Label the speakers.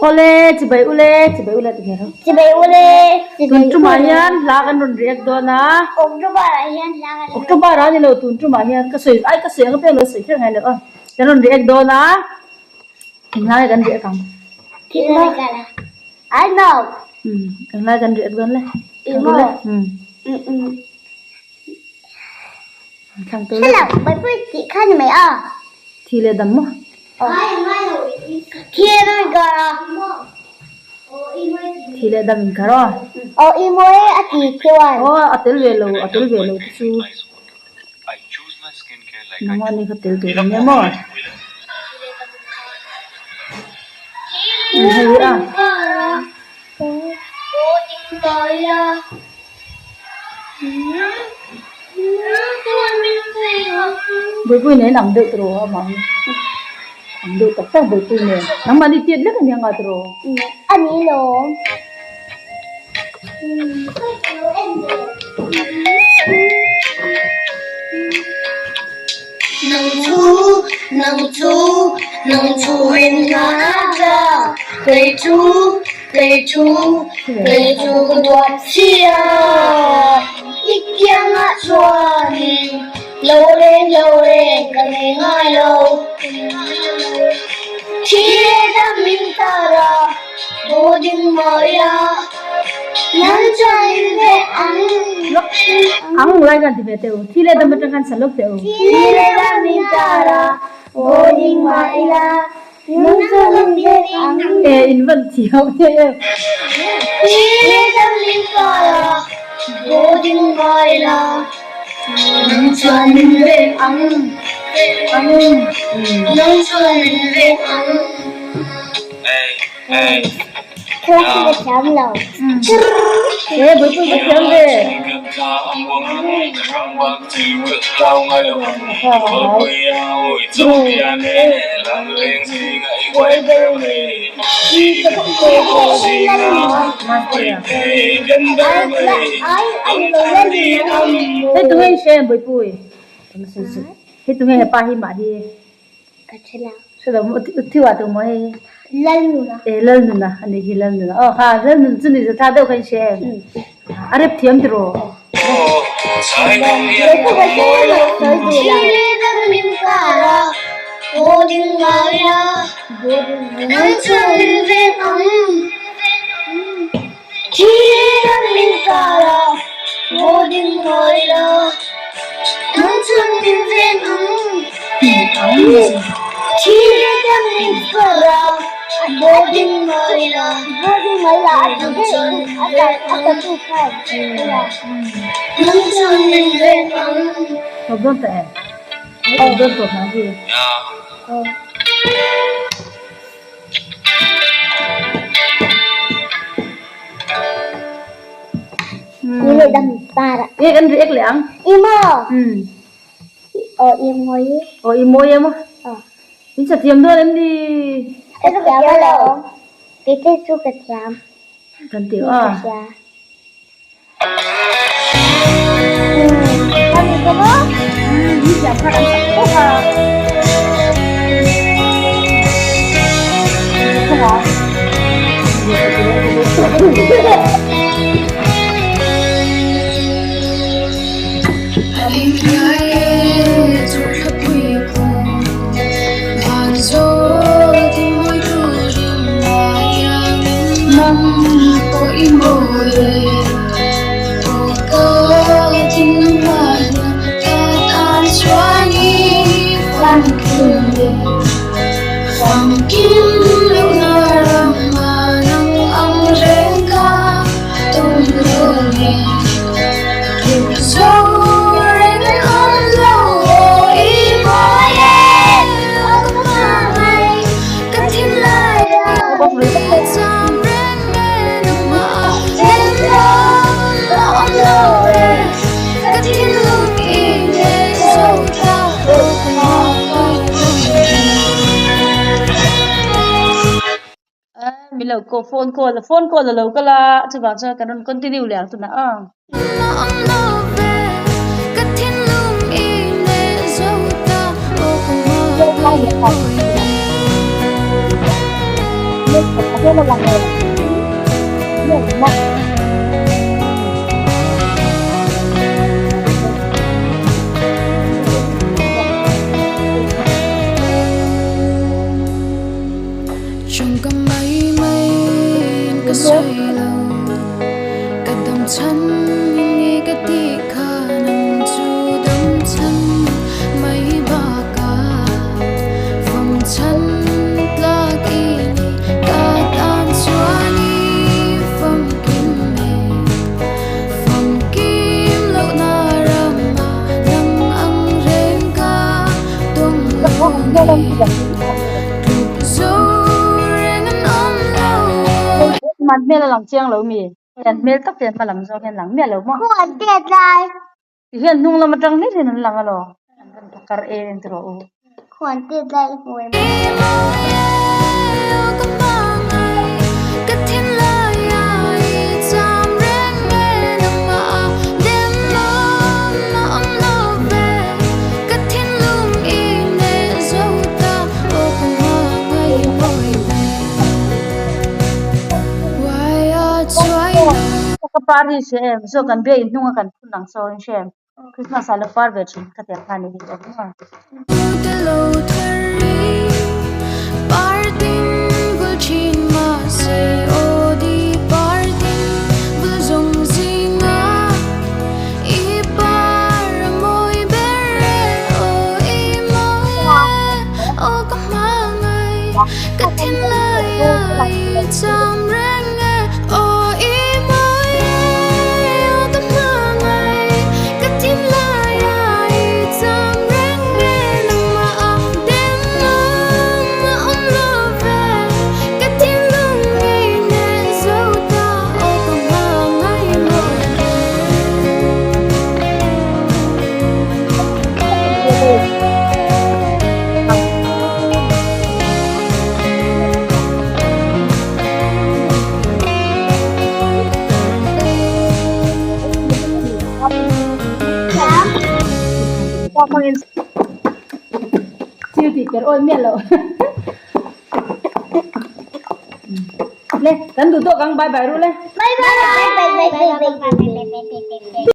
Speaker 1: Awle, chibai ule, chibai ule ti kher ang.
Speaker 2: Chibai ule, chibai
Speaker 1: Tun tumah hian hla kan rawn react dawn a.
Speaker 2: October ah hian hla kan rawn.
Speaker 1: October ah ni lo tun tumah hian ka sawi ai ka sawi ang apiang lo sawi kher ngai lo a. Kan rawn react dawn a. Eng lai kan react ang?
Speaker 2: Thil kala. I know.
Speaker 1: Um, eng lai kan react dawn le?
Speaker 2: I maw?
Speaker 1: Um.
Speaker 2: Um.
Speaker 1: Thlang tur le.
Speaker 2: Hello, bai pui tih kha ni mai a.
Speaker 1: Thi le dam maw?
Speaker 2: Thi le dam in kar a.
Speaker 1: Thi le dam in kar aw.
Speaker 2: Aw i mawi a ti chuan.
Speaker 1: Aw a tel ve lo, a tel ve lo te chu. Nangmah ni kha tel tur ania maw? Hei a. Buaipui nen ang deuh tawh a mah hi ang deuh tak tak buaipui nen nangmah ni tiat lek ania nga tawh
Speaker 2: a ni lo
Speaker 1: Ang lai kan ti ve teh u thi leh dam atang khan sa lawk teh u. E in van thiam em. E buipui ka thiam ve. Hei tunge i hre buipui? Hei tunge hepa hi mah hi? Hre lo maw thi wa tu maw hei hi? E Lalnuna a nih hi Lalnuna aw kha Lalnuna chu ni zatha deuh kha i hre em? A rep thiam tiraw? Tawp dawn ta em? Tawp dawn tawp hna hi. E kan react leh ang. Aw i mawi em aw. In sa thiam dawn em ni?
Speaker 2: Ka thiam alawm. Kei te chu ka thiam.
Speaker 1: Kan tih aw. Min lo call phone call phone call a lo kal a chuvang chuan kan rawn continue leh ang tunah aw. Hmel a lang lo. Hmel a lang. Man hmel a lang chiang lo mi? An hmel tak te an hma lam zawk hian lang miah lo maw? Ti hian hnung lam atang hle hian an lang alaw? An rawn phakar em em tawh rawh u. Ka par hi hre em saw kan biain hnunga kan phun ang saw in hre em Christmas ah la par ve thin ka tiang khan i hi awm a. Thil tih ker awi miah loh. Le, kan duh tawk ang bye bye ru le.
Speaker 2: Bye bye. Bye bye bye bye bye bye bye bye bye.